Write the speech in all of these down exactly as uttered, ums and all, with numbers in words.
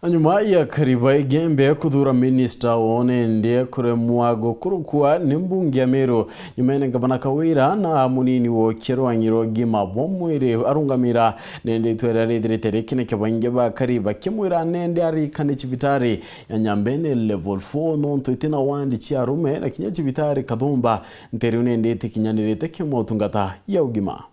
Nyuma ya Kariba Igembe kuthura minista woo nende kuremwa gukurukwa ni mbunge ya Meru, nyuma ya ngavana Kawira na munini woo Kirwang'i Rwagima bwa mwiri arungamira nende itwera rithirite rikine kibaingi bakari bakimwira nende arikane cibitari ya Nyambene level four nontu itina wandi cia arume na kinya cibitari Kathumba nteriu nende itikinyanirite kimotungata ya ugima.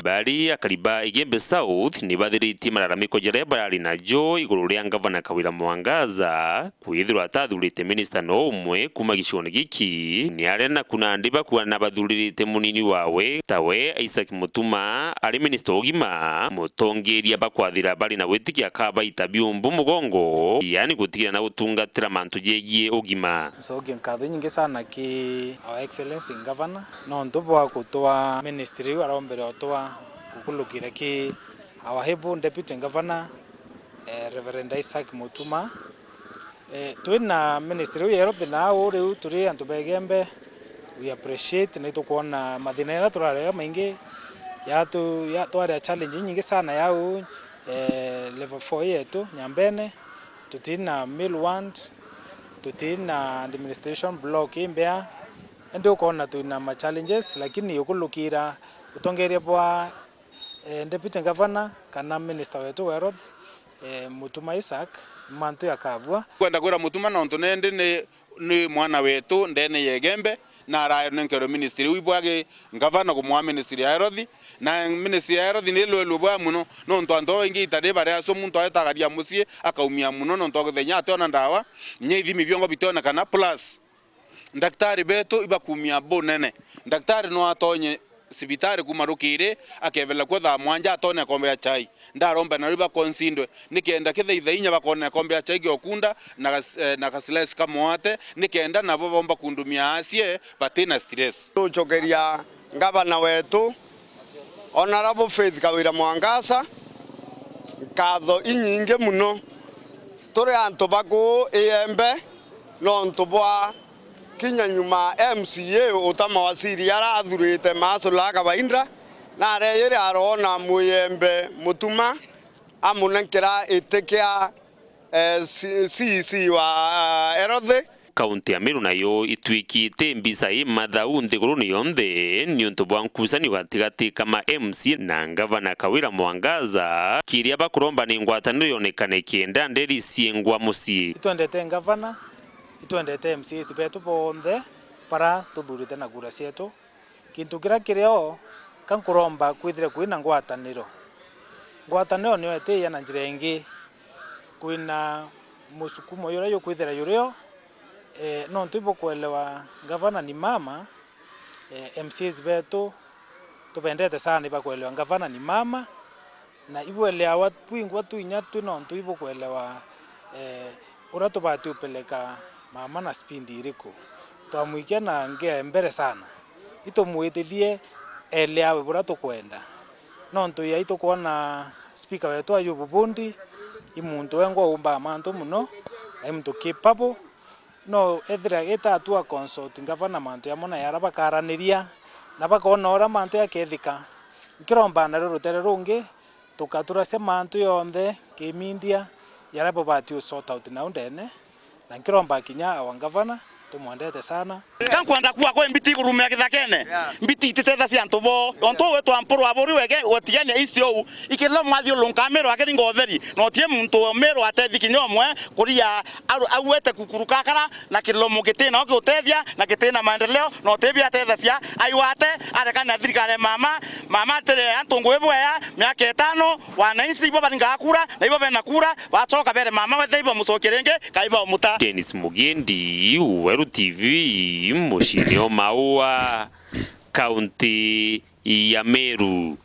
Bari akari ba Igembe South ni bathiritie malalamiko jaria barari najo iguru ria ngavana Kawira Mwangaza kwithirwa atathurite minista no umwe kuma gicione giki. Ni aria naku nandi bakuana bathuririte munini wawe tawe Isaac Mutuma ari minista wa ugima, mutongeria bakwathira bari na gwitikia kabaita biumbu mugongo, yani gutigira na gutungatira mantu jegie ugima. Ncokie nkatho inyingi sana ki Our Excellency Governor nontu bwa gutwaa ministry iu arombere utwaa gukulukira ki our able Deputy Governor, eh, Reverend Isaac Mutuma. Eh, twi na ministry iu ya health na au riu turi antu ba Igembe, we appreciate na itukwona mathina jaria turarega maingi yatu, ya, twari a challenge inyingi sana ya au, eh, level four yetu Nyambene, tuti na meal want, tuti na administration block imbea, indi ukoona twina ma challenges, lakini ukulukira utongeria bwa, eh, Deputy Governor kana Minister wetu wa Health, eh, Mutuma Isaac, mantu jakabua. Kwenda kwira Mutuma nontu nendi ni ni mwana wetu ndene ya Igembe, na aranenkerwe ministry iu ibwagi ngavana kumwaa ministry ya health, na ministry ya health ni ilwelwe bwa muno, nontu antu babaingi ita ri bari acio muntu aetagaria mucii akaumia muno nontu wa kithenya ationa ndawa, inya ithimi biongo bitionekana, plus ndaktari betu ibakumia bunene. Ndaktari no atonye cibitari kuma rukiri, akebela kuo thaa mwanja atone akombe ya chai. Ndaromba na riu bakonsindwe, nikenda kithaitha inya bakona akombe ya chai giokunda na gas-, eh, na gasilesi kamwate, nikenda nabo bomba kundumia asie batina stress. Tucokeria ngavana wetu, Honourable Faith Kawira Mwangaza, nkatho inyingi muno. Turi antu ba kuu Igembe, nontu bwa kinya nyuma M C A uta mawaziri ara athurite maasula kawaida, na areyire aroona Muyembe Mutuma amunenkera iti kia, eh, C-, C E C wa, ah, health. Kaunti ya Meru nayo itwikite mbica i mathau nthiguruni yonthe niuntu bwa nkucanio gatigati ka ma M C A na ngavana Kawira Mwangaza, kiria bakuromba ni ngwataniro yonekane kenda nderi ciengwa mucii. Itwendete ngavana, itwendete M C As betu bonthe bara tuthurite na kura cietu. Kintu kiria kiri o, ka nkuromba kwithire kwina ngwataniro. Ngwataniro niyo itiia na njira ingi. Kwina musukumo juria jukwithira juri o, eh, nontu ibukwelewa ngavana ni mama, eh, M C As betu tubendete sana, ibakwelewa ngavana ni mama, na ibweleawa bwingwa tu inya tu nontu ibukwelewa, eh, uria tubati upeleka mama na speed iriku. Twamwikia na ngea mbere sana. Itumwitithie eleawe buria tukwenda. Nontu ya itukwona speaker wetu Ayubu Bundi, i muntu wengwa umbaa mantu muno, na i muntu capable. No ethira ita atua consult ngavana mantu jamwe na yara bakaraniria, na bakona uria mantu jakethika. Nkiromba nario rutere rungi, tukaturasya mantu yonthe kimindia, yara bubati u sort out nau ndene, na nkiromba kinya our governor, tumwendete sana. Ka nkwenda kuuga kwi mbiti igurumia kithakene, mbiti ititethecia antu bo. Ontu ugwitwa Mpuru wa Buri wege, wetigania icio u, ikirira mwathiurunka Meru akiringa utheri, na utie muntu Meru atethi kinya umwe, kuria aru-, auete kukuru kakara, na kilomo gitina o giutethia, na gitina maendeleo, na uti biatethecia, aiwate, arekane na thirikari ya mama, mama atire antu ngui bwea, miaka itano, wananchi ibo baringaga kura, na ibo bena kura, bacoka bere mama wethe ibo mucokie ringi, kai baumuta. Dennis Mugendi, Weru T V, muciini o Maua, kaunti ya Meru.